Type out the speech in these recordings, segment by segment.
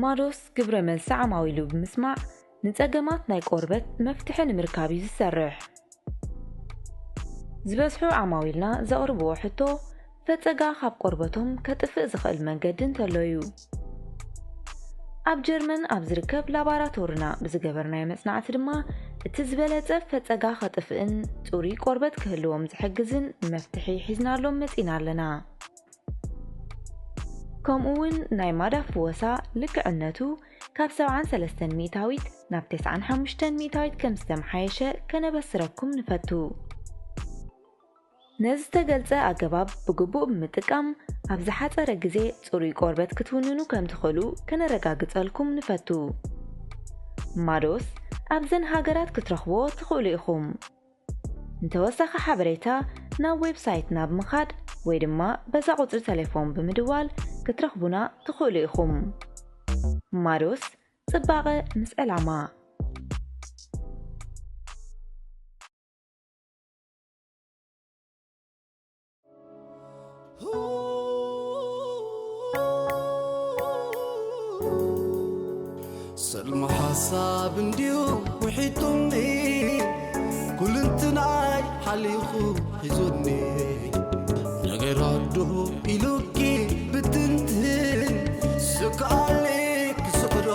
ማዶስ ግብረ መልሲ ዓማዊሉ ብምስማዕ ንጸገማት ናይ ቆርበት መፍትሒ ንምርካብ እዩ ዝሰርሕ። ዝበዝሑ ዓማዊልና ዘቕርብዎ ሕቶ ፈጸጋ ካብ ቆርበቶም ከጥፍእ ዝኽእል መንገዲ እንተሎ እዩ። ኣብ ጀርመን ኣብ ዝርከብ ላባራቶርና ብዝገበርናዮ መጽናዕቲ ድማ እቲ ዝበለጸ ፈጸጋ ከጥፍእን ጽሩይ ቆርበት ክህልዎም ዝሕግዝን መፍትሒ ሒዝናሎም መጺና ኣለና። ከምኡ እውን ናይ ማዳፍ ፍወሳ ልክዕነቱ ካብ ሰብዓን ሰለስተን ሚእታዊት ናብ ተስዓን ሓሙሽተን ሚእታዊት ከም ዝተመሓየሸ ከነበስረኩም ንፈቱ። ነዚ ዝተገልጸ ኣገባብ ብግቡእ ብምጥቃም ኣብ ዝሓጸረ ግዜ ጽሩይ ቆርበት ክትውንኑ ከም ትኽእሉ ከነረጋግጸልኩም ንፈቱ። ማዶስ ኣብዘን ሃገራት ክትረኽብዎ ትኽእሉ ኢኹም። ንተወሳኺ ሓበሬታ ናብ ዌብሳይትና ብምኻድ ወይ ድማ በዛ ቁጽሪ ተሌፎን ብምድዋል ክትረኽቡና ትኽእሉ ኢኹም። ማዶስ ጽባቐ ምስ ዕላማ። ሰልሚ ሓሳብ እንድዩ ውሒጡኒ፣ ኩልንትናይ ሓሊኹ ሒዙኒ። ነገር ኣዶ ኢሉኪ ብትንትን፣ ስክኣለይ ክስዕሮ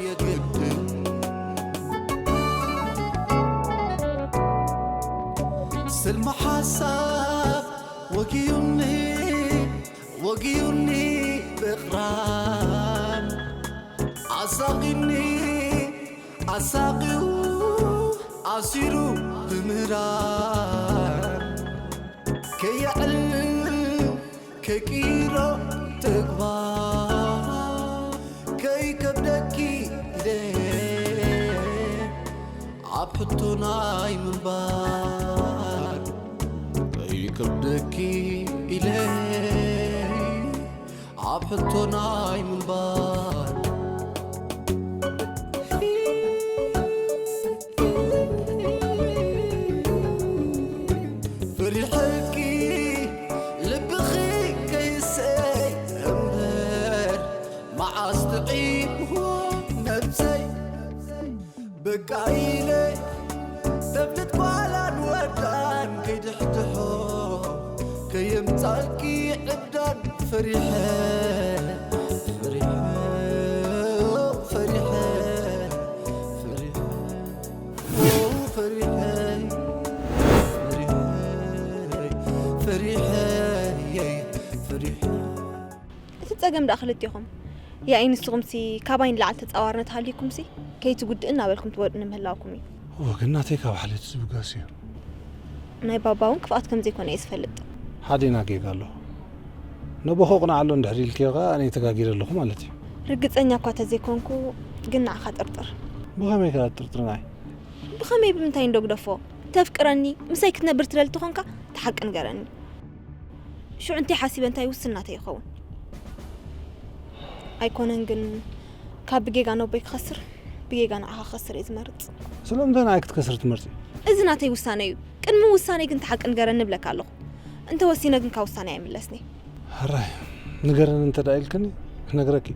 የግድን። ስልሚ ሓሳብ ወጊዩኒ፣ ወጊዩኒ ብቕራን፣ ኣሳቒኒ ኣሳቒዩ፣ ኣሲሩ ብምህራን፣ ከየዕልል ከይቅይሮ ተግባር፣ ከይከብደኪ ኢለ ኣብ ሕቶ ናይ ምንባር፣ ከይከብደኪ ኢለ ኣብ ሕቶ ናይ ምንባር። ፈሪሐኪ ልብኺ ከይስእን እምበር፣ መዓስ ጥዒምዎ ነብሰይ። በቃ ኢለ ተብልት ጓላን ወዳን ከይድሕድሖ፣ ከየምጻልኪ ዕብዳን ፈሪሐ፣ ፈሪሐ፣ ፈሪሐ፣ ፈሪሐ፣ ፈሪሐ፣ ፈሪሐ፣ ፈሪሐ፣ ፈሪሐ። እቲ ጸገም ደኣ ክልቴኹም። ያኢ ንስኹምሲ ካባይ ንላዕሊ ተጻዋርነት ሃልዩኩምሲ ከይትጉድእ እናበልኩም ትወድኡ ንምህላውኩም እዩ። እወ ግን ናተይ ካብ ሓልዮት ዝብገስ እዩ። ናይ ባባ እውን ክፍኣት ከም ዘይኮነ እየ ዝፈልጥ። ሓዴና ጌጋ ኣለኹ። ነቦኹ ኣቕንዓሉ እንድሕር ኢልክዮ ከኣ ኣነ ተጋጊረ ኣለኹ ማለት እዩ። ርግጸኛ እኳ ተዘይኮንኩ ግን ንዓኻ ጥርጥር። ብኸመይ ከ ኣጥርጥርናይ? ብኸመይ ብምንታይ እንዶ ግደፎ? ተፍቅረኒ ምሳይ ክትነብር ትደሊ ተኾንካ እቲ ሓቂ ንገረኒ። ሽዑ እንታይ ሓሲበ እንታይ ውስን ናተይ ይኸውን? ኣይኮነን ግን ካብ ብጌጋ ነቦይ ክኸስር ብጌጋ ንዓኻ ክኸስር እየ ዝመርጽ። ስለምንታይ ንዓይ ክትከስሪ ትመርጺ? እዚ ናተይ ውሳነ እዩ። ቅድሚ ውሳነይ ግን እቲ ሓቂ ንገረኒ እብለካ ኣለኹ። እንተወሲነ ግን ካብ ውሳነይ ኣይምለስን እየ። ሕራይ ንገረኒ እንተ ደኣ ኢልክኒ ክነግረኪ።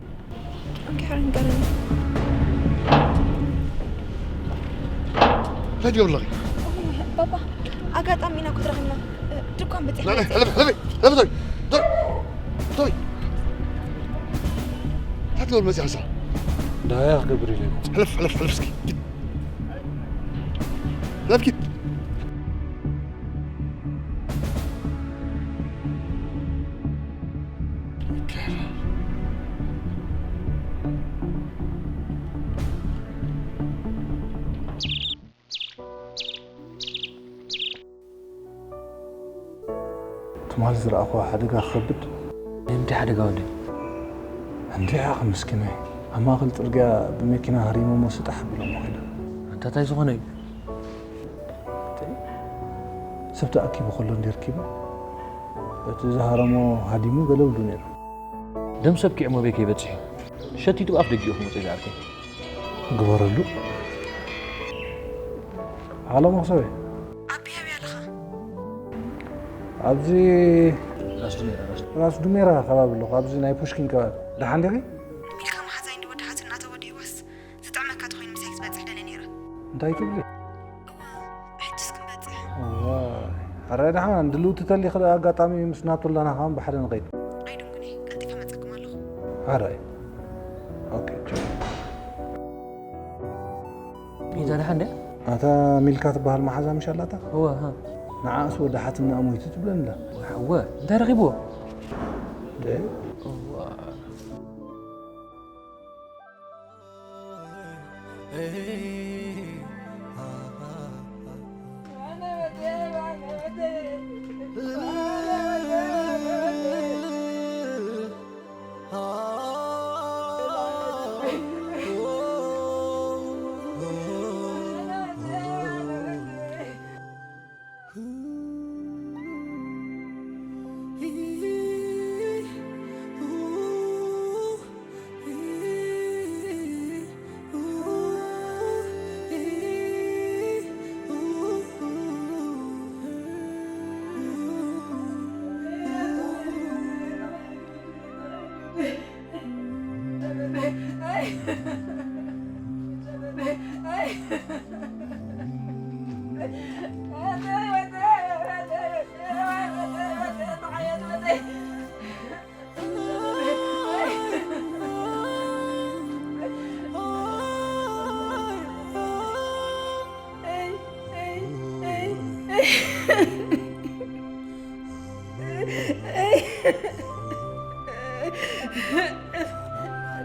እንኪ ሕራይ ንገረኒ። እንታይ ትገብሪ ኣለኺ? ባባ ኣጋጣሚ ኢና እኮ ተረኺብና። ድኳን በጺሕና። ሕለፊ ሕለፊ ሕለፊ ዞሪ ዞሪ ዞሪ። እንታይ ትገብሪ መጺኻ? ዳያ ክገብር ኢለ። ሕለፍ ሕለፍ ሕለፍ እስኪ። ሕለፍ ኪድ። ትማሊ ዝረኣኹዋ ሓደጋ ክኸብድ። ናይ ምንታይ ሓደጋ ወደይ? እንዲያ ከም ምስኪናይ ኣብ ማእኸል ጽርግያ ብመኪና ሃሪሞሞ ስጣሕ ኣቢሎሞ ከይዶም። ኣንታ ታይ ዝኾነ እዩ? እንታይ? ሰብ ተኣኪቡ ከሎ እንድየ ረኪበ። እቲ ዝሃረሞ ሃዲሙ ገለ ብሉ ነይሩ። ደም ሰብ ኪዕሞ ቤት ከይበጽሕ እዩ። ሸቲቱ ብኣፍ ደጊኡ ክመጾ እዩ ዝኣርከይ። ግበረሉ። ዓለም መኽሰበይ። ኣቢ ኣበይ ኣለኻ? ኣብዚ ራስ ዱሜራ ራስ ዱሜራ ከባቢ ኣለኹ። ኣብዚ ናይ ፑሽኪን ከባቢ። ደሓን ዲኺ? ሚልካ መሓዛይ እንዲ ወዲ ሓዛ እንታይ ትብሊ? ሕጅስ ክንበፅሕ። ሕራይ ደሓን ድልውቲ ተሊኺ ደኣ ኣጋጣሚ ምስ ናቱ ኣለና ከማን ብሓደ ንኸይድ። ኣይደንጉኒ፣ ቀልጢፈ መፀኩም ኣለኹ። ሕራይ ኦኬ ቻው። ቤዛ ደሓን ድያ? ኣታ ሚልካ ትበሃል መሓዛ ምሽ ኣላታ? እወ ሃ። ንዓእስ ወደ ሓትና ሞይቱ ትብለኒ ኣላ። እወ እንታይ ረኺብዎ? ደ-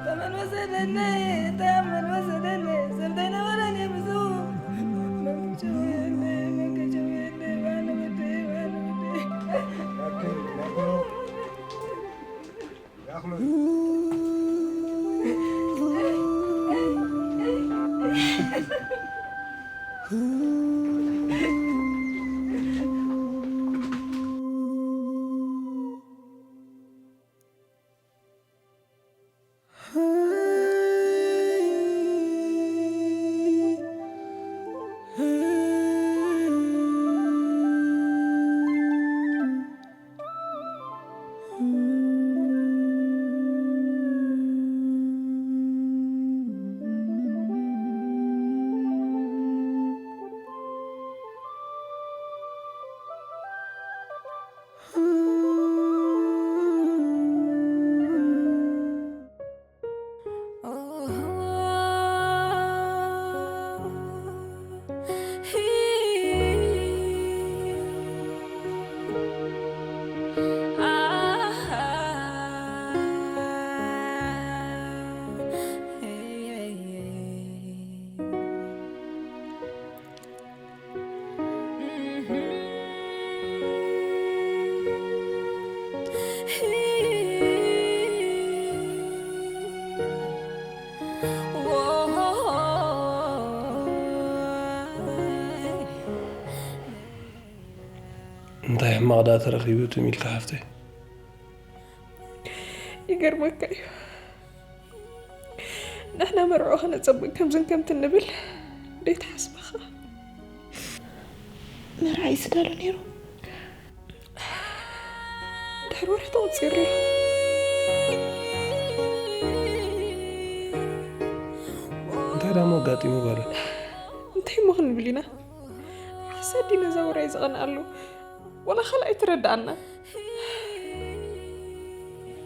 ተመን ወሰደለይ፣ ተመን ወሰደለይ፣ ሰብተይ ነበረን የብሱ። እንታይ ሕማቕ ደኣ ተረኺቡ እቲ ሚልካ ሓፍተይ? ይገርመካ እዩ። ንሕና መርዖ ከነጸብቅ ከምዝን ከምቲ እንብል ደይትሓስበኻ። መርዓ እዩ ስዳሎ ነይሩ። ድሕሪ ወርሒ ተቆጺሩ። እንታይ ዳሞ ኣጋጢሙ ጓለ? እንታይ እሞ ክንብል ኢና? ሓሳድ ድዩ ነዛ ወራይ ዝቐንኣሉ? ወላ ካልኣይ ትረድኣና።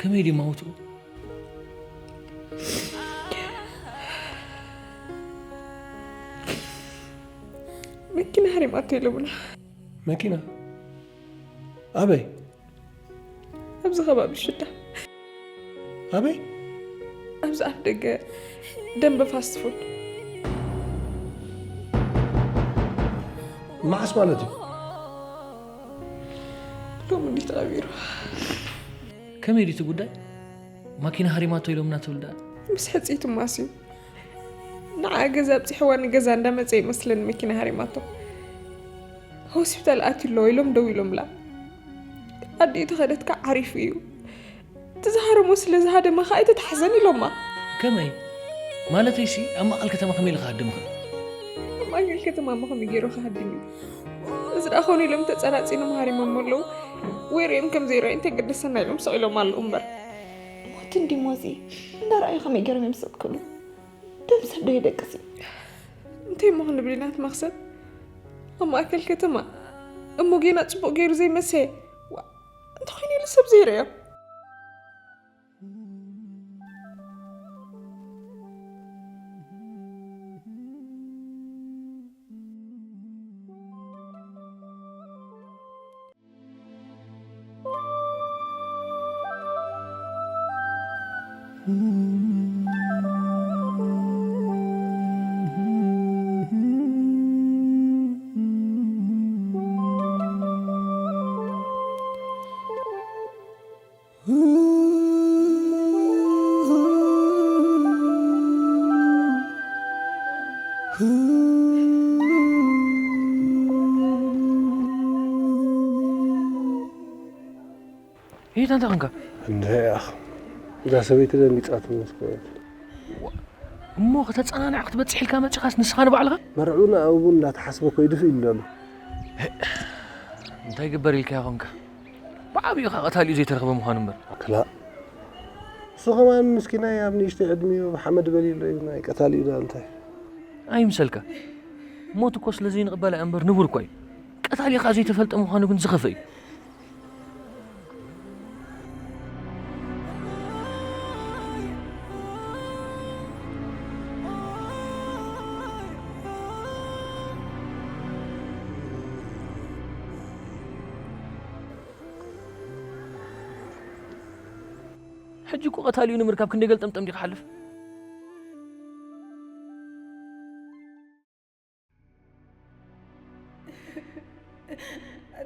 ከመይ ድዩ ማውትኡ? መኪና ሃሪማቶ ኢሎምና። መኪና ኣበይ? ኣብዚ ከባቢ ሽዳ። ኣበይ? ኣብዚ ኣፍ ደገ ደንበ ፋስት ፉድ። መዓስ ማለት እዩ? ሎሚ እንዲ ተቐቢሩ። ከመይ ድዩ እቲ ጉዳይ? ማኪና ሃሪማቶ ኢሎምና ትብል ደኣ? ምስ ሕፅይቱ ማስዩ ንዓ ገዛ ኣብፂሕዋ ንገዛ እንዳመፀ ይመስለኒ መኪና ሃሪማቶ። ሆስፒታል ኣትዩ ኣሎ ኢሎም ደው ኢሎምላ። ኣዲኡ ተኸደት ከዓ ዓሪፉ እዩ። እቲ ዝሃረሞ ስለ ዝሃደመ ከዓ ኣይተታሕዘን ኢሎማ። ከመይ? ማለተይሲ ኣብ ማእኸል ከተማ ከመይ ኢሉ ክሃድም ይኽእል? ኣብ ማእከል ከተማ እሞ ከመይ ገይሩ ክሃድም እዩ? እዚ ደኣ ኮነ ኢሎም ተፀራፂኖም ሃሪሞሞ ኣለዉ። ወይ ርእዮም ከም ዘይረኣዩ እንተገደሰና ኢሎም ስቕ ኢሎም ኣለዉ እምበር። ሞት እንዲ ሞዚ እንዳረኣዩ ከመይ ገይሮም እዮም ስቕ ክብሉ? ደም ሰብ ዶ ይደቅስ እዩ? እንታይ እሞ ክንብል ኢና እቲ መኽሰብ? ኣብ ማእከል ከተማ እሞ ጌና ጽቡቕ ገይሩ ዘይመሰየ። ዋ፣ እንተኾይኑ ኢሉ ሰብ ዘይርእዮ። ይታ እንታይ ኾንካ? እንታይ ኣኽ? እዛ ሰበይቲ ደንጊጻትኒ ምስ ኮየት። እሞ ከተጸናንዕ ክትበጽሕ ኢልካ መጺኻስ ንስኻ ንባዕልኻ? መርዑና ኣብኡ እንዳተሓስበ ኮይዱ ኢሉ ኣሎ። እንታይ ግበር ኢልካ ኾንካ? ብዓብዩ ኸዓ ቀታሊኡ ዘይተረኽበ ምዃኑ እምበር። ክላእ። እሱ ኸማን ምስኪናይ ኣብ ንእሽተይ ዕድሚኡ ብሓመድ በሊሉ እዩ ናይ ቀታሊኡ ዳ እንታይ? ኣይምሰልካ። ሞት እኮ ስለ ዘይንቕበላ እምበር ንቡር እኮ እዩ። ቀታሊ ኸዓ ዘይተፈልጠ ምዃኑ ግን ዝኸፍእ እዩ። ሕጂ እኮ ቀታሊኡ ንምርካብ ክንደይ ገልጠምጠም ዲኻ ሓልፍ?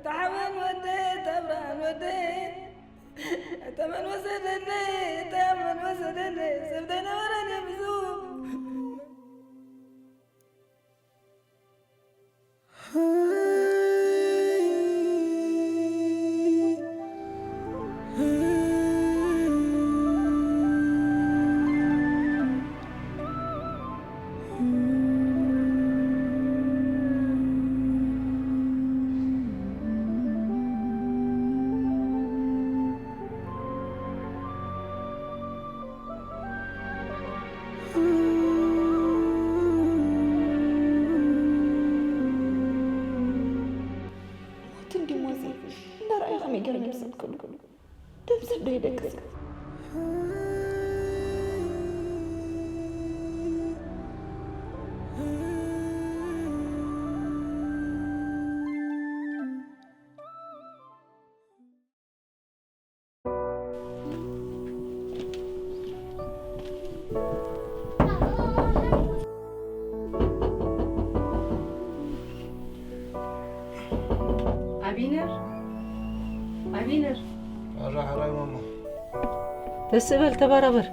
ተሓበን ወደይ፣ ተብራን ወደይ፣ ተመን ወሰደለይ፣ ተመን ወሰደለይ፣ ሰብ ዘይነበረኒ ብዙ። ሞት እንዲ ሞት እናረኣዩ ከመይ ገይሮም እዮም ዝሰብክሉ? ደም ስር ዶ ይደቅስ? ኣቢነር፣ ኣቢነር። ኣረ፣ ሕራይ ማማ። ደስ በል፣ ተባራበር።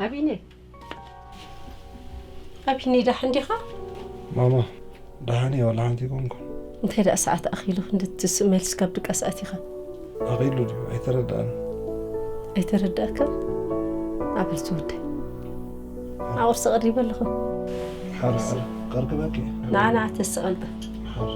ኣቢነ፣ ኣቢነ፣ ደሓን ዲኻ? ማማ፣ ደሓን እየ፣ ዋላ ሓንቲ ኣይኮንኩን። እንታይ ደኣ ሰዓት ኣኺሉ ክንድቲ ስእ መልስ ካብ ድቃስ ኣቲኻ? ኣኺሉ ድዩ? ኣይተረድኣን። ኣይተረድኣካን? ኣበል ትወደይ። ኣቑርሲ ቀሪበ ኣለኹ። ሓር፣ ሓር፣ ቀርቅበኪ። ንዓ፣ ንዓ፣ ተስቐልጠ። ሓር።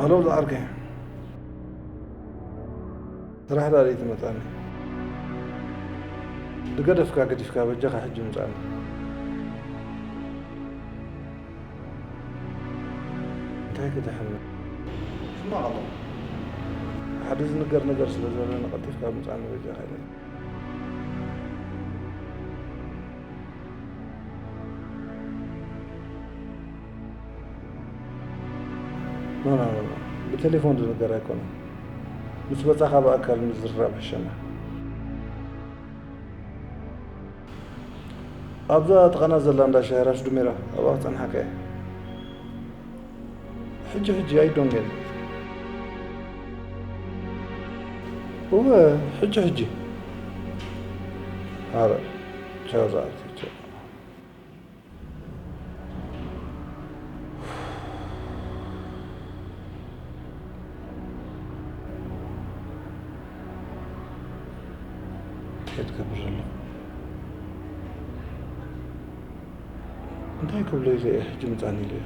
ኣሎ ዝዓርከይ፣ ስራሕ ዳኣ ዘይትመጻኒ? ዝገደፍካ ገዲፍካ በጃኻ ሕጂ ምጻኒ። እንታይ ክትሕምም? ሕማቕ ኣለኹ። ሓደ ዝንገር ነገር ስለ ዘለኒ ቀልጢፍካ ምጻኒ በጃኻ ኢለኒ። ኖ፣ ኖ፣ ኖ፣ ኖ። ብቴሌፎን ዝንገር ኣይኮነን። ምስ መጻኻ ብኣካል ምዝርራብ ሕሸና። ኣብዛ ጥቓና ዘላ እንዳ ሻሂ ራሽ ዱሜራ ኣብኣ ክጸንሓካ እየ። ሕጂ ሕጂ ኣይዶንገን። እወ፣ ሕጂ ሕጂ። ኣረ፣ ቻው ዝዓርከይ፣ ቻው። እንታይ ትገብር ዘለኹ? እንታይ ክብሎ ኢለ እየ ሕጂ ምጻኒ ኢለ እየ።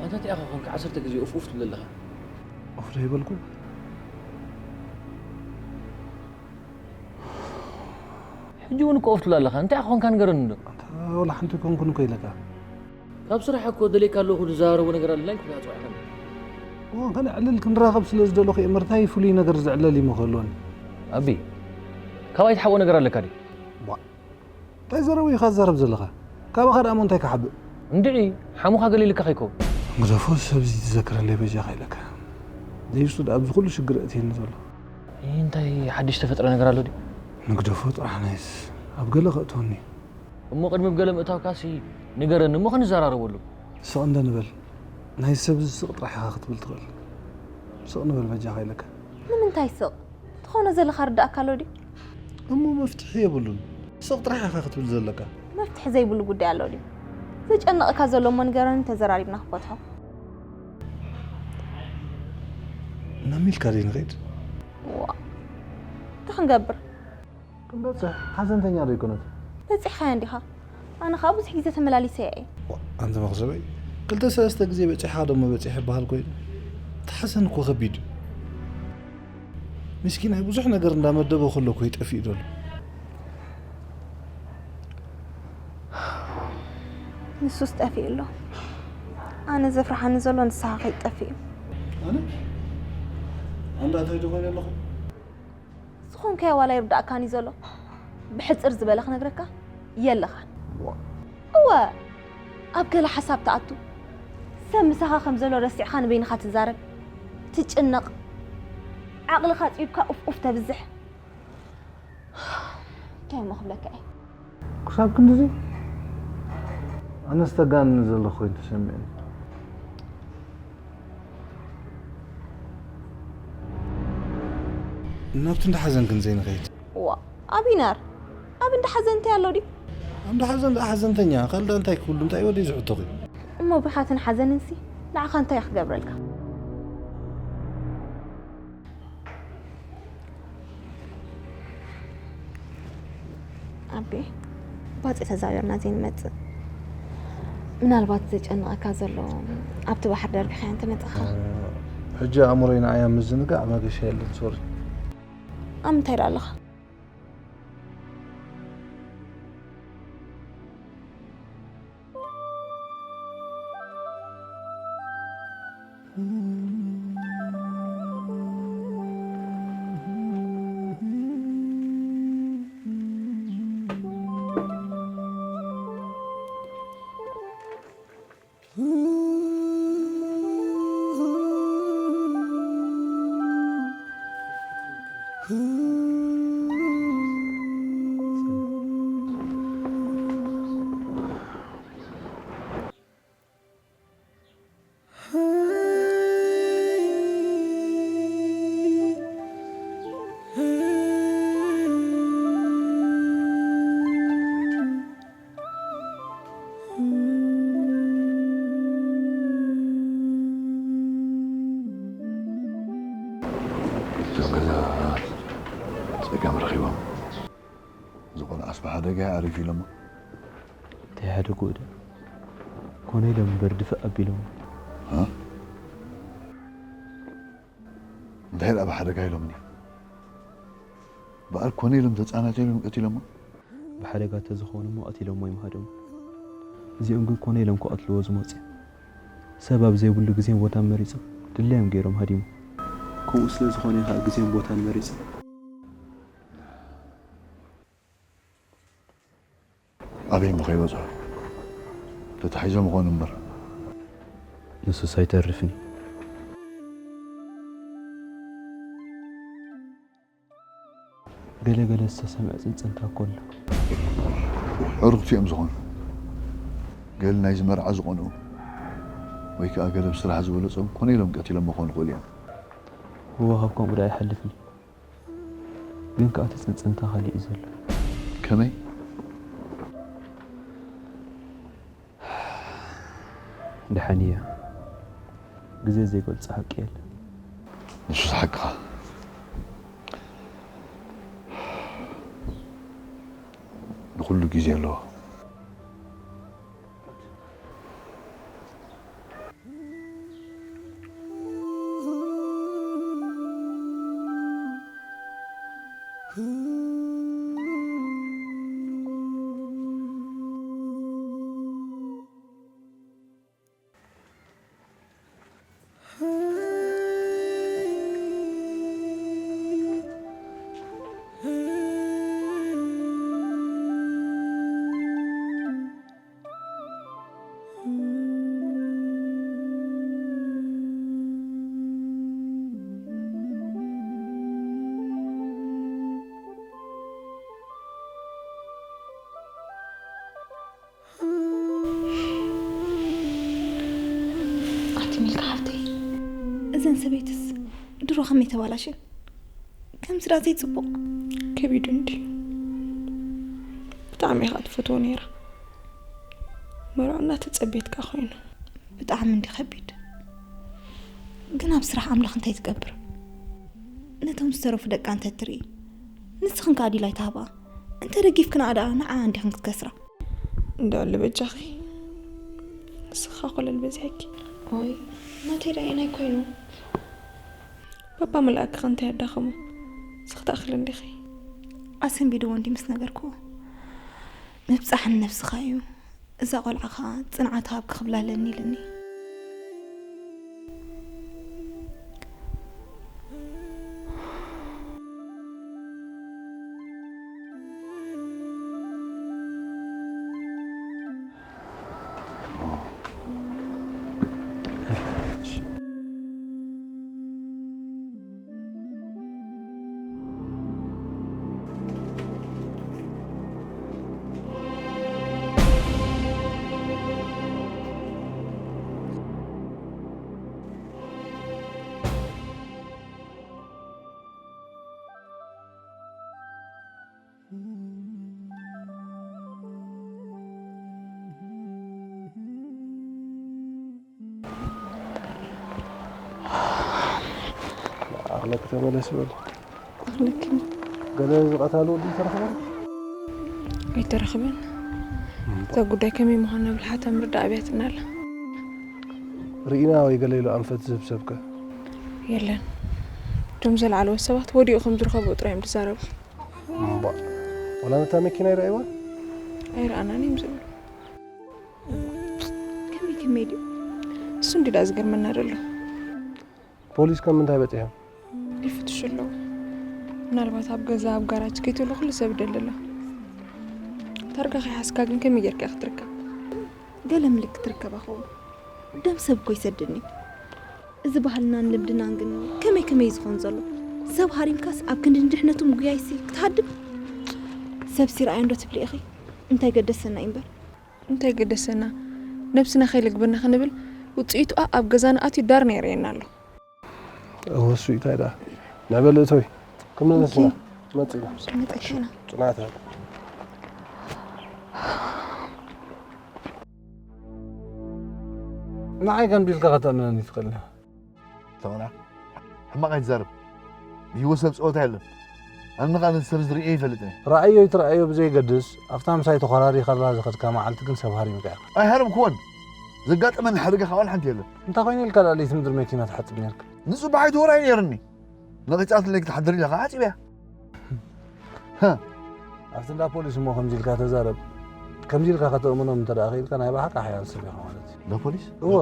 ኣታ እንታይ ኢኻ ኮንካ ዓሰርተ ግዜ ኡፍ ኡፍ ትብል ኣለኻ? ኡፍ ዶ ይበልኩ? ሕጂ እውን እኮ ኡፍ ትብል ኣለኻ። እንታይ ኢኻ ኮንካ ንገረኒ እንዶ? ኣታ ወላ ሓንቲ ኮንኩን እኮ ኢለካ። ካብ ስራሕ እኮ ደልየካ ኣለኹ፣ ንዘራረቦ ነገር ኣለና ኢልኩ እያ ጽዋዕካኒ። እወ፣ ከነ ዕልል ክንራኸብ ስለ ዝደለኹ እየ። እምበር እንታይ ፍሉይ ነገር ዝዕለል ይምኽእልዎን? ኣቢ፣ ካባይ ትሓብኦ ነገር ኣለካ ድዩ? ቧ፣ እንታይ ዘረቡ ኢኻ ትዛረብ ዘለኻ? ካባኻ ደኣ እሞ እንታይ ክሓብእ? እንድዒ፣ ሓሙኻ ገለ ኢልካ ከይከውን። ግደፎ፣ ሰብ እዚ ትዘክረለይ በጃኻ ኢለካ። ዘይሱ ደኣ ኣብዚ ኩሉ ሽግር ኣእትየኒ ዘሎ። ይህ እንታይ ሓድሽ ተፈጥረ ነገር ኣሎ ድዩ? ንግደፎ ጥራሕ ናይስ ኣብ ገለ ከእትወኒ። እሞ ቅድሚ ኣብ ገለ ምእታውካሲ ንገረኒ እሞ ክንዘራረበሉ። ስቕ እንደ ንበል። ናይ ሰብ እዚ ስቕ ጥራሕ ኢኻ ክትብል ትኽእል። ስቕ ንበል በጃኻ ኢለካ። ንምንታይ ስቕ? ትኾኖ ዘለኻ ርዳእካ ኣሎ ድዩ? እሞ መፍትሒ የብሉን። ስቕ ጥራሕ ኢኻ ክትብል ዘለካ። መፍትሒ ዘይብሉ ጉዳይ ኣሎ ድዩ? ዘጨንቐካ ዘሎ እሞ ንገረኒ ተዘራሪብና ክፈትሖ። ናብ ሚልካ ደይ ንኸይድ? ዋ፣ እንታይ ክንገብር? ክንበጽሕ ሓዘንተኛ ዶ ኣይኮነት? በጺሕኻያ እንዲኻ? ኣነ ኸኣ ብዙሕ ግዜ ተመላሊሰያ እየ። ዋ፣ ኣንቲ መኽሰበይ፣ ክልተ ሰለስተ ግዜ በጺሕኻ ደሞ በጺሐ ይበሃል ኮይኑ። እቲ ሓዘን እኮ ከቢድ እዩ። ምስኪናይ ብዙሕ ነገር እንዳመደበ ከሎ እኮ እዩ ጠፊኡ ዘሎ። ንሱስ ጠፊኡ ኣሎ። ኣነ ዘፍርሓኒ ዘሎ ንስኻ ከይትጠፍእ እዩ። ኣነ? ኣንዳ እንታይ ዶ ኮይነ ኣለኹ? ዝኾንካዮ ዋላ ይርዳእካን እዩ ዘሎ። ብሕጽር ዝበለ ክነግረካ የለኻን። ዋ። እወ፣ ኣብ ገለ ሓሳብ ትኣቱ። ሰብ ምሳኻ ከም ዘሎ ረሲዕካ ንበይንኻ ትዛረብ። ትጭነቕ። ዓቕልኻ ጽዩድካ ኡፍ ኡፍ ተብዝሕ። እንታይ እሞ ክብለካ እየ? ክሳብ ክንድዚ? ኣነስ ተጋንኒ ዘለኹ ኮይኑ ተሰሚዑኒ። ናብቲ እንዳ ሓዘን ክንዘይ ንኸይድ? ዋ፣ ኣቢነር፣ ኣብ እንዳ ሓዘን እንታይ ኣሎ ድዩ? ኣብ እንዳ ሓዘን ደኣ ሓዘንተኛ፣ ካልእ ደኣ እንታይ ክህሉ፣ እንታይ ወደይ ዝሕቶኺ? እሞ ብኻትን ሓዘንንሲ ንዓኻ እንታይ ክገብረልካ? ኣቤ፣ ባጽዕ ተዛዊርና ዘይንመጽእ። ምናልባት ዘጨንቐካ ዘሎ ኣብቲ ባሕሪ ደርቢኻዮ እንተመጻኻ። ሕጂ ኣእምሮይ ንዓያ ምዝንጋዕ መገሻ የለን፣ ሶሪ። ኣብ ምንታይ ደኣ ኣለኻ? እዞም ገዛ ጸገም ረኺቦም። እዚ ቆልዓስ ብሓደጋ ኣሪፍ ኢሎሞ። እንታይ ሓደግኡ ዶ? ኮነ ኢሎም እምበር ድፍእ ኣቢሎም። እ? እንታይ ደኣ ብሓደጋ ኢሎምኒ? በኣል ኮነ ኢሎም ተጻናቲሎም ቀቲሎሞ። ብሓደጋ ተዝኾኑ እሞ ቀቲሎሞ እዮም ሃደሙ። እዚኦም ግን ኮነ ኢሎም ክቐትልዎ ዝመጹ እዮም። ሰብ ኣብ ዘይብሉ ግዜን ቦታን መሪጾም ድላዮም ገይሮም ሃዲሞም። ከምኡ ስለ ዝኾነ እዩ ከኣ ግዜን ቦታን መሪጾም። ኣበይ እሞ ከይበጽሑ? ተታሒዞም ይኾኑ እምበር። ንሱስ ኣይተርፍን እዩ። ገለ ገለ ዝተሰምዐ ጽንጽንታ እኮ ኣሎ። ዕሩኽቲ እዮም ዝኾኑ። ገለ ናይዚ መርዓ ዝቐንኡ ወይ ከኣ ገለ ብስራሕ ዝበለጾም ኮነ ኢሎም ቀቲሎም ክኾኑ ይኽእሉ እዮም። እወ፣ ካብ ከምኡ ደኣ ኣይሓልፍን። ግን ከኣ እቲ ጽንጽንታ ካሊእ እዩ ዘሎ። ከመይ? ደሓን እያ። ግዜ ዘይገልጾ ሓቂ የለን። ንሱስ ሓቅኻ። ንኹሉ ግዜ ኣለዎ። ኣቲ ሚልካ ሓፍተይ፣ እዘን ሰበይትስ ድሮ ከመይ ተባላሽን? ከምዚ ደኣ ዘይጽቡቕ። ከቢዱ እንድዩ። ብጣዕሚ እያ ከኣ ትፈትዎ ነይራ። መርዖ እናተጸበየት ከኣ ኮይኑ። ብጣዕሚ እንዲ ከቢድ። ግን ኣብ ስራሕ ኣምላኽ እንታይ ትገብር? ነቶም ዝተረፉ ደቃ እንተ ትርኢ፣ ንስኽን ከኣ ዲላይ ትሃብኣ። እንተ ደጊፍክንኣ ደኣ ንዓኣ እንዲኽን ክትከስራ። እንዳ ወለ በጃኺ፣ ንስኻ ኮለል በዚሕኪ። ኦይ፣ ናተይ ደኣ ኣየናይ ኮይኑ? ባባ መልኣክኺ እንታይ ኣዳኸሞ? ንስኺ ትኣኽሊ እንዲኺ። ኣሰንቢድዎ እንዲ ምስ ነገርክዎ። ምብጻሕ ንነብስኻ እዩ። እዛ ቆልዓ ኸኣ ጽንዓት ሃብኪ ክብላ ኣለኒ ኢሉኒ። ኣኽለኪ ተመለሲ በሉ። ኣኽለኪ። ገለ ዝቐታሉ ወዲ ተረኽበ? ኣይተረኽበን። እዛ ጉዳይ ከመይ ምዃና ብልሓታ ምርዳእ ኣብያትና ኣላ። ርኢና ወይ ገለ ኢሉ ኣንፈት ዝህብ ሰብከ? የለን። እቶም ዘለዓለዎት ሰባት ወዲቑ ከም ዝረኸብዎ ጥራይ እዮም ዝዛረቡ። እምቧእ። ዋላ ነታ መኪና ይረኣይዋ? ኣይረኣናን እዮም ዝብሉ። ከመይ ከመይ ድዩ? እሱ እንዲ ደኣ ዝገርመና ዘሎ። ፖሊስ ከም ምንታይ በጺሖም? ይፍትሹ ኣለዉ። ምናልባት ኣብ ገዛ፣ ኣብ ጋራጅ ከይትብሉ ኩሉ ሰብ ይደሊ ኣሎ። ታርጋ ከይሓዝካ ግን ከመይ ጌርካ ኢኻ ክትርከብ? ገለ ምልክት ርከባ ኸውን። ደም ሰብ እኮ ይሰድኒ። እዚ ባህልናን ልምድናን ግን ከመይ ከመይ እዩ ዝኾን ዘሎ? ሰብ ሃሪምካስ ኣብ ክንዲ ንድሕነቱ ምጉያይሲ ክትሃድም? ሰብሲ ረኣዮ እንዶ ትብሊ ኢኺ? እንታይ ገደሰና እዩ እምበር? እንታይ ገደሰና? ነብስና ከይልግበና ክንብል ውጽኢቱ ኣብ ገዛና ኣትዩ ዳርና የርእየና ኣሎ። እወ፣ እሱ እንታይ ደኣ? ናይ በል እቶይ፣ ክምለስ ኢና። መጺና። መጸኪና። ጽናት። ንዓይ ከም ቢልካ ከተእምነኒ ትኽእል ኢኻ። ተመና፣ ሕማቕ ኣይትዛረብ። ብህይወት ሰብ ጸወታ የለን። ኣነ ኸኣ ነቲ ሰብ ዝርእዮ ይፈልጥን እየ። ረኣዮ ይትረኣዮ ብዘይገድስ፣ ኣብታ ምሳይ ተኾራሪኻላ ዝኸድካ መዓልቲ ግን ሰብ ሃሪምካ ኢኻ። ኣይሃረምክዎን። ዘጋጠመኒ ሓደጋ ኻብኣን ሓንቲ የለን። እንታይ ኮይኑ ኢልካ ደኣ ለይቲ ምድሪ መኪና ትሓጽብ ኔርካ? ንጽባሕ ኣይትወራይ ነይርኒ። ነቒጻትለይ ክትሓድር ኢላ ኸዓ ሓጺበያ። ሃ። ኣብቲ እንዳ ፖሊስ እሞ ከምዚ ኢልካ ተዛረብ። ከምዚ ኢልካ ከተእምኖም እንተ ደኣ ኽኢልካ ናይ ብሓቂ ሓያል ሰብ ኢኻ ማለት እዩ። እንዳ ፖሊስ? እወ።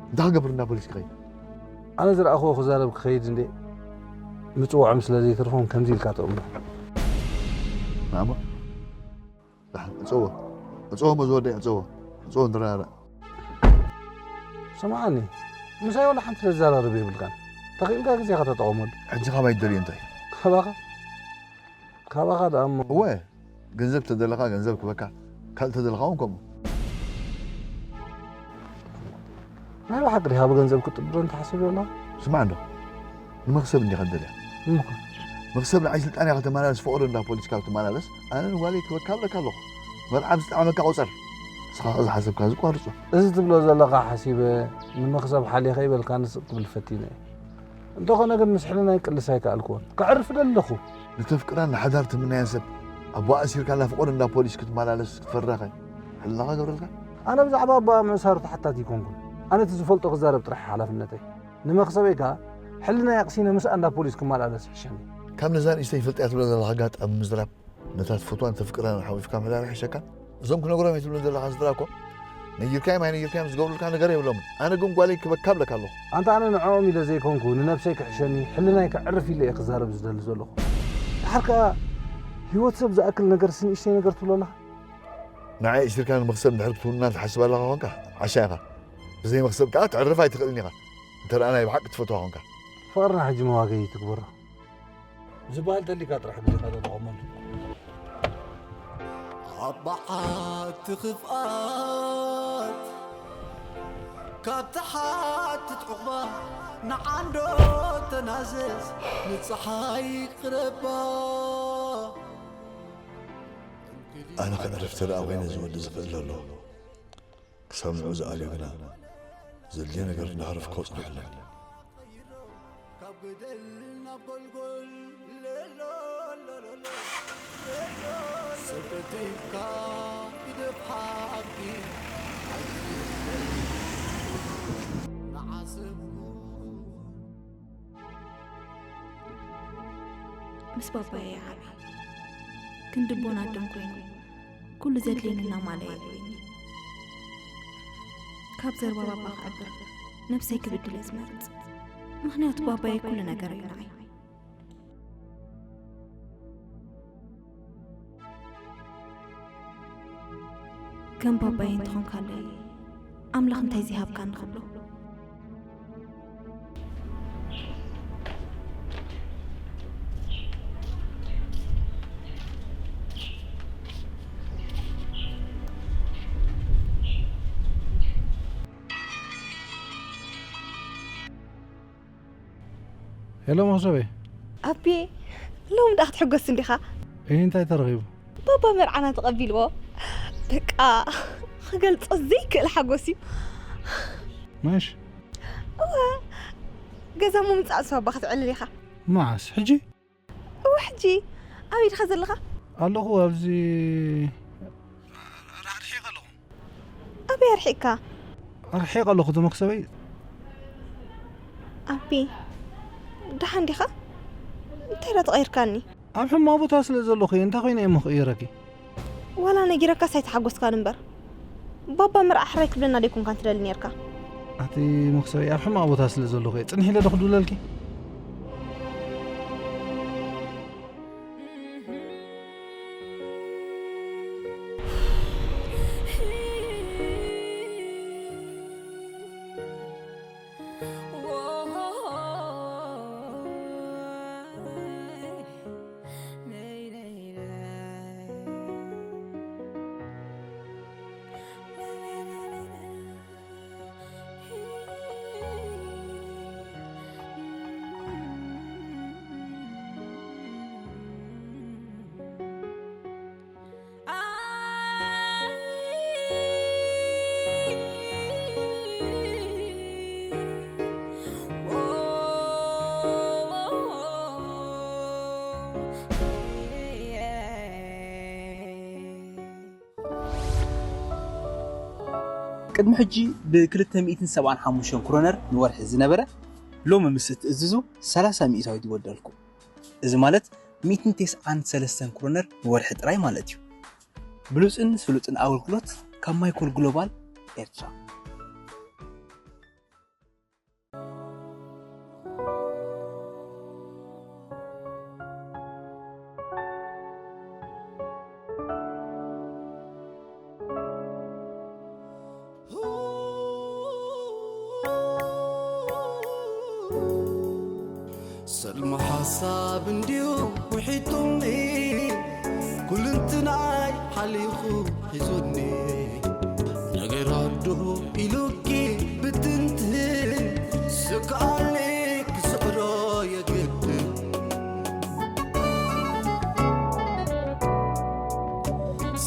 እንታይ ክገብር እንዳ ፖሊስ ክኸይድ? ኣነ ዝረኣኽዎ ክዛረብ ክኸይድ እንዴ ምጽውዖም ስለ ዘይተርፎም ከምዚ ኢልካ ተእምኖ። ናሞ? ዳሓን፣ ዕጸዎ። ዕጸዎ፣ መዝወደይ፣ ዕጸዎ። ዕጸዎ፣ ንረዳዳእ። ስምዓኒ፣ ምሳይ ዋላ ሓንቲ ዘዘራርብ የብልካን። ተኽኢልካ ግዜኻ ተጠቐመሉ። ሕጂ ካባይ ትደልዮ እንታይ? ካባኻ? ካባኻ ደኣ እሞ። እወ፣ ገንዘብ ተደለኻ ገንዘብ ክበካ፣ ካልእ ተደለኻ እውን ከምኡ። ናይ ብሓቂ ዲኻ ብገንዘብ ክትጥብረን ትሓስብ ዘለኻ? ስማዕ እንዶ፣ ንመኽሰብ እንዲኻ ትደልያ። እሞ ከ? መኽሰብ ንዓይ ስልጣን ኢኻ ተመላለስ፣ ፍቕሪ እንዳ ፖሊስ ካብ ትመላለስ፣ ኣነ ንጓለይ ክበካ እብለካ ኣለኹ። መርዓ ምስ ጠዓመካ ቁጸር። ንስኻ ከ ዝሓሰብካ ዝቋርጾ። እዚ ትብሎ ዘለኻ ሓሲበ፣ ንመኽሰብ ሓሊኸ ይበልካ ንስቕ ክብል ፈቲነ እየ። እንተኾነ ግን ምስ ሕልናይ ክቅልስ ኣይከኣልኩዎን። ከዕርፍ ደለኹ። ንተፍቅራን ንሓዳር ትምነያን ሰብ ኣቦኣ ኣሲርካ እንዳ ፍቕሪ እንዳ ፖሊስ ክትመላለስ ክትፈርዳኸ ሕልናኻ ገብረልካ? ኣነ ብዛዕባ ኣቦኣ ምእሳሩ ተሓታቲ ኣይኮንኩን። ኣነ እቲ ዝፈልጦ ክዛረብ ጥራሕ ሓላፍነተይ። ንመኽሰበይ ከኣ ሕልናይ ኣቕሲነ ምስኣ እንዳ ፖሊስ ክመላለስ ይሕሸኒ። ካብ ነዛ ንእሽተይ ይፈልጥያ ትብላ ዘለኻ ኣጋጣሚ ምዝራብ ነታ ትፈትዋን ተፍቅራን ሓዊፍካ ምሕዳር ይሕሸካን? እዞም ክነግሮም እየ ትብሎም ዘለኻ ስድራ እኮ ነጊርካዮም ኣይነጊርካዮም ዝገብሩልካ ነገር የብሎምን። ኣነ ግን ጓለይ ክበካ እብለካ ኣለኹ። ኣንታ ኣነ ንዕኦም ኢለ ዘይኮንኩ ንነብሰይ ክሕሸኒ ሕልናይ ከዕርፍ ኢለ እየ ክዛረብ ዝደሊ ዘለኹ። ደሓር ከኣ ህይወት ሰብ ዝኣክል ነገርስ ንእሽተይ ነገር ትብሎ ኣለኻ? ንዓይ ኣሲርካ ንመኽሰብ እንድሕር ክትውንና ትሓስብ ኣለኻ ኾንካ ዓሻ ኢኻ። ብዘይ መኽሰብ ከኣ ተዕርፍ ኣይትኽእልን ኢኻ። እንተ ደኣ ናይ ብሓቂ ትፈትዋ ኾንካ። ፍቕርና ሕጂ መዋገዪ ትግበሮ። ዝበሃል ተሊካ ጥራሕ ግዜኻ ተጠቐመሉ። ኣብ በዓቲ ክፍኣት ካብ ትሓትት ዕቑባ ንዓንዶ ተናዘዝ ንፀሓይ ቅረባ። ኣነ ከዕርፍ ተደኣ ኮይነ ዝወዲ ዝኽእል ዘሎ። ክሳብ ንዑ ዝኣልዮ ግና ዘድልዮ ነገር እንዳዕረፍኩ ከብጽሖ ኣለኒ። ካብ ገደል ናብ ጎልጎል ሌሎ ሎሎሎ ሌሎ ሰበቲካ ግደፍ ሓቂ ንዓሰብኩ ምስ ባባየ ዓብየ ክንዲ ቦን ኣደም ኮይኑ ኩሉ ዘድልየኒ እናማለየ የዕብየኒ። ካብ ዘረባ ባባ ክዕብር ነብሰይ ክብድል እየ ዝመርጽ። ምኽንያቱ ባባየ ኩሉ ነገር እዩ ንዓይ። ከም ባባየ እንተኾንካለይ ኣምላኽ እንታይ ዘይሃብካኒ ክብሎ። ሄሎ መኽሰበይ። ኣቤ፣ ሎሚ ደኣ ክትሕጎስ እንዲኻ? እህ እንታይ ተረኺቡ? ባባ መርዓና ተቐቢልዎ። በቃ ክገልጾ ዘይክእል ሓጎስ እዩ። መሽ? እወ፣ ገዛ ምምጻእ ምስ ባባ ክትዕልል ኢኻ። መዓስ? ሕጂ? እወ ሕጂ። ኣበይ ድኻ ዘለኻ? ኣለኹ ኣብዚ። ርሒቕ ኣለኹ። ኣበይ ኣርሒቕካ? ርሒቕ ኣለኹ እቲ መኽሰበይ። ኣቢ፣ ደሓን ዲኻ? እንታይ ደኣ ተቐይርካኒ? ኣብ ሕማቕ ቦታ ስለ ዘለኹ እየ፣ እንታይ ኮይነ እየ እሞ ክቕይረኪ? ዋላ ነጊረካስ ኣይተሓጎስካን እምበር። ባባ መርዓ ሕራይ ክብለና ደይኮንካን ትደሊ ኔርካ? ኣቲ መኽሰበይ፣ ኣብ ሕማቕ ቦታ ስለ ዘለኹ እየ፣ ጽንሒ ኢለ ዶ ክድውለልኪ? ቅድሚ ሕጂ ብ ክልተ ሚእትን ሰብዓን ሓሙሽተን ክሮነር ንወርሒ ዝነበረ፣ ሎሚ ምስ እትእዝዙ ሰላሳ ሚእታዊት ይወደልኩም። እዚ ማለት ሚእትን ተስዓን ሰለስተን ክሮነር ንወርሒ ጥራይ ማለት እዩ። ብሉጽን ስሉጥን ኣገልግሎት ካብ ማይኮል ግሎባል ኤርትራ። ሰልሚ ሓሳብ እንድዩ ውሒጡኒ፣ ኩልንትናይ ሓሊኹ ሒዙኒ። ነገር ኣዶ ኢሉኪ ብትንትን፣ ስክኣለይ ክስዕሮ የግድን።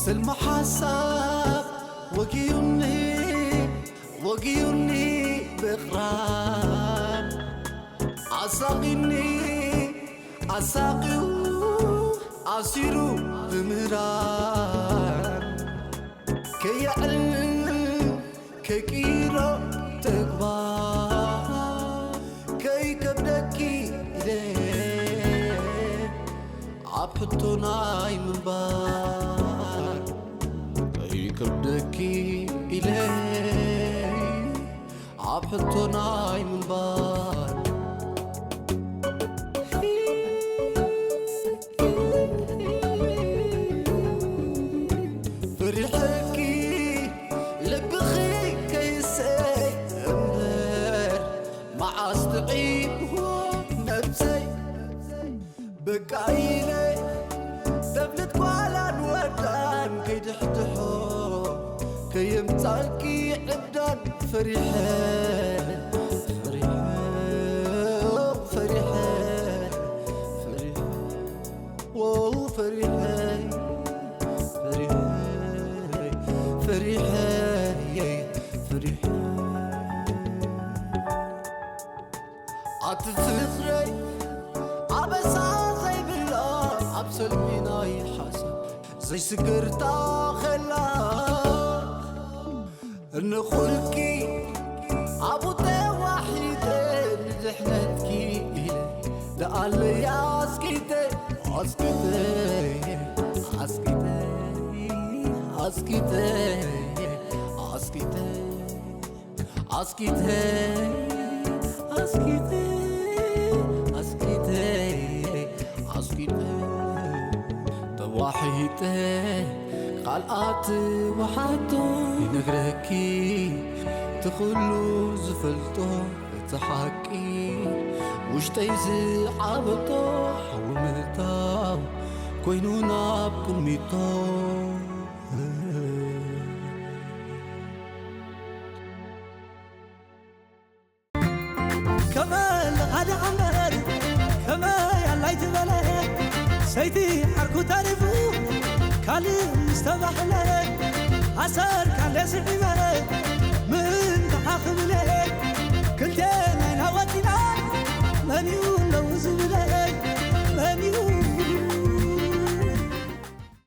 ሰልሚ ሓሳብ ወጊዩኒ፣ ወጊዩኒ ብቕራን፣ ኣሳቒኒ ኣሳቒዩ ኣሲሩ ብምህራን፣ ከየዕልል ከይቅይሮ ተግባር፣ ከይከብደኪ ኢለ ኣብ ሕቶ ናይ ምንባር፣ ከይከብደኪ ኢለ ኣብ ሕቶ ናይ ምንባር። ፈሪሐኪ ልብኺ ከይሰይ እምበር፣ መዓስ ጥዒምዎ ነብሰይ። በቃ ኢለ ተብልት ጓላን ወዳን፣ ከይድሕድሖ ከየምጻልኪ ዕብዳን። ፈሪሐ፣ ፈሪሐ፣ ፈሪሐ፣ ፈሪሐ፣ ዎ፣ ፈሪሐ፣ ፈሪሐ፣ ፈሪሐ፣ ፈሪሐ። ኣቲ ፍቕረይ ኣበሳ ዘይብላ፣ ኣብ ሰልሚ ናይ ሓሳብ ዘይስገር ታኸላ፣ እንኹልኪ ኣብኡ ተዋሒጠ፣ ንድሕነትኪ ኢለ ደኣለይ ኣስቂጠ፣ ኣስቂጠ፣ ኣስቂጠ፣ ኣስቂጠ፣ ኣስቂጠ። ኣስኪተ፣ ኣስኪተ፣ ኣስኪተ፣ ኣስኪተ። ተዋሒጠ ቃልኣት ወሓቶ ይነግረኪ፣ እቲ ኩሉ ዝፈልጦ እቲ ሓቂ፣ ውሽጠይ ዝዓበጦ ሓዊ ምእታው ኮይኑ ናብ ቅድሚቶ። ከመ ለኻዲ ዓመር፣ ከመ ያላይ ትበለ፣ ሰይቲ ዓርኩ ተሪፉ ካልእ ዝተባህለ፣ ኣሰር ካለ ስዒበ ምን ተሓኽብለ፣ ክልቴና ኢና ወጺና መን እዩ ኣለዉ ዝብለ፣